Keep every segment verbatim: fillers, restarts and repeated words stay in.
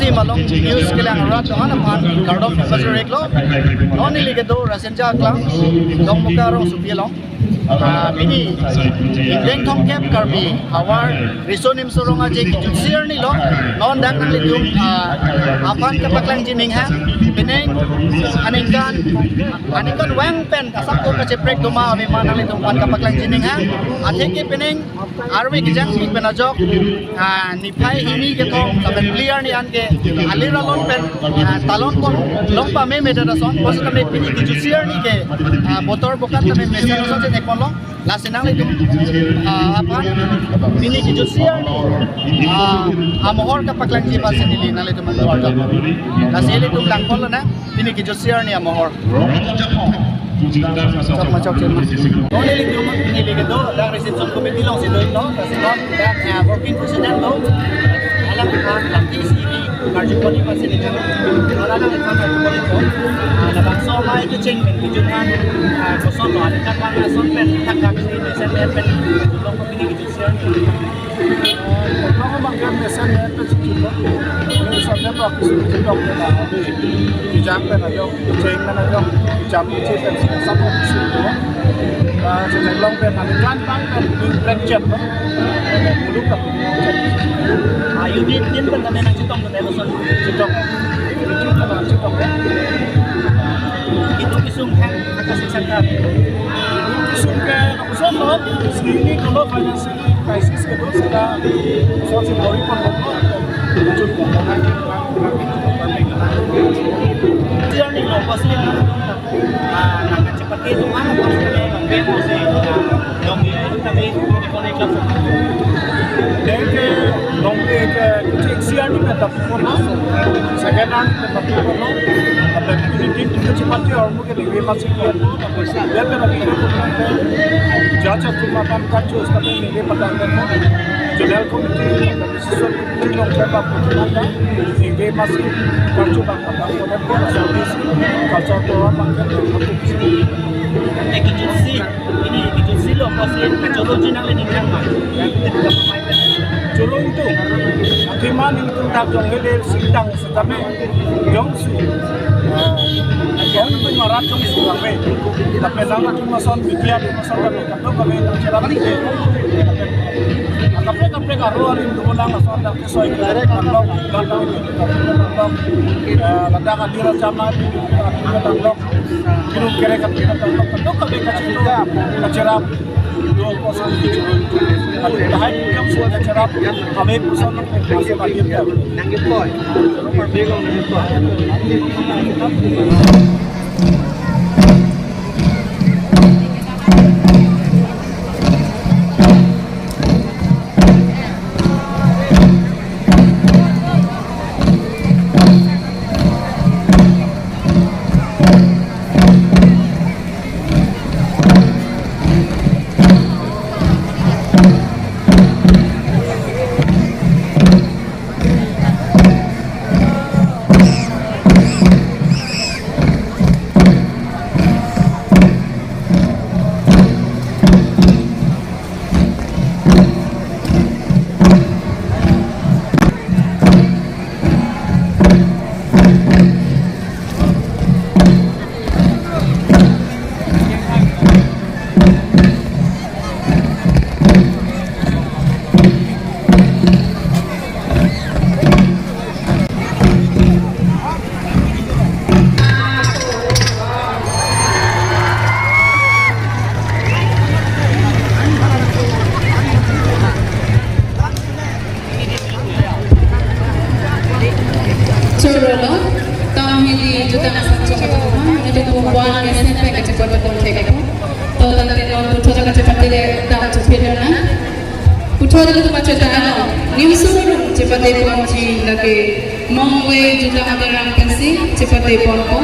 Malong news kelang rat doan aphan kardom pajir-iklo. Non neli kedo Rasinja Aklam, Dongmuka rongsopi along. Ah, pini Ingleng Thomkep Karbi havar Riso Nimso Rong Aje kejutsi arni lo. Non dak nanglitum, ah, aphan kapaklangji ninghang. Pining aningkan, aningkan vang pen asap ko kacheprek doma ave ma nanglitum aphan kapaklangji ninghang. Atheke pining arve kejangpik pen ajok, ah, niphai hini kethom lapen phli arni an ke alir alon pen, ah, talon pon long pamemedet ason, bos tame pini kejutsi arni ke, ah, botor bokan tame mesen ason si thekponlong. Lasi nanglitum, ah, aphan pini kejutsi arni, ah, amohor kapaklangji aphansi neli nanglitum aphan kardom. Lasi ilitum langponlonang pini kejutsi arni amohor. Chok ma chok chema. Neli kedo, neli kedo, dak reception committee alongsi doiklo, lasi non dak, eh, working president lo. Alang aphan, dak T C B karjuponi aphansi neli. Alang aphan karjuponi lo. Ah, labangso amei kecheng pen kejut an, ah, koson lo, aningkan vang ason pen thakthak si mesen pen kejut lo, pini kejutsi arni. Kejut lo, mesen pen kejut lo. Ini sampai praktis kejut lo, kita. Kejang pen ajo, kecheng pen ajo, kejam kecil pen, sampai praktis kejut lo. Ah, kejut lo pen, aningkan vang pen, ning prekchet lo. Dulu kan, ah, unit tin pen tame nangchetong pen, chetong. Chetong, chetong, ya. Itu kesung kan, angka siksa kan. Itu kesung kan, aku sono, sini kalau financial crisis kedo sila, so si bori pon pon, jut pon pon. Dia ni lo pasti, ah, nak cepat itu mana pasti dia, dia mesti, ah, dong dia, tapi dia connect langsung. Deke, dong deke, kecil siang ni kan tapi pon, second hand ni kan tapi pon, tapi ini din tu cepat dia, orang mungkin lebih masih dia, dia kan lebih, jacha tu makan kacus, tapi ini dia petang kan, general committee, tapi sesuatu committee long term apa tu ada, ini masih kacus bang, apa tu ada pun service, culture program bang kan, apa tu. Eki jutsi, ini eki jutsi lo, kosin kacolo jinang le ninang ma. Colo itu, akiman itu tak jong hele sintang setame jongsi. Jong itu marat jongsi kami. Tapi nama cuma son media di masyarakat itu kami tak cerah lagi. Tapi tapi kalau hari itu menang masyarakat ke soi ke dalam dalam itu dalam dalam. Eh, ladang adira jama itu dalam dalam. Kilo kere kami dalam dalam. Tapi kami kasih tu kacherap. Dua kosong tujuh. Kalau dah yang sudah kacherap, kami kosong masih bagi dia. Chorolo, tang hili jutang asam chong atum, nelitum pu-an mesen pen kachepon pon thek apo. To tangte non puthot kachepate le dam chupir na. Puthot atum acheta ano, Nimso Rong chepate ponji lake Mongve jutang agarang pensi chepate ponpo.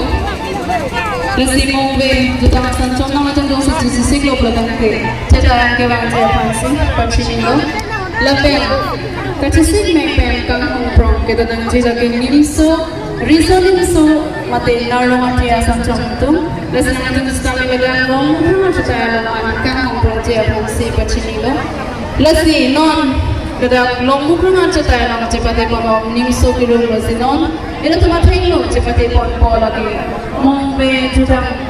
Lasi Mongve jutang asam chong nang atum dong satu sisik lo pulo tangte. Cheta kevangji aphansi pachinilo. Lapen kachesik mek pen kanghong prong kedodangji lake Nimso, Riso Nimso mate Narong Athe asam chong atum. Lasi nangtum sitame ladak rong rong chuta along an kanghong prongji aphansi pachinilo. Lasi non Dak Longmukrung an chetai nang chepate pon Nimso Kirung lo si non. Ilitum athengno chepate ponpo lake. Mongbe jutang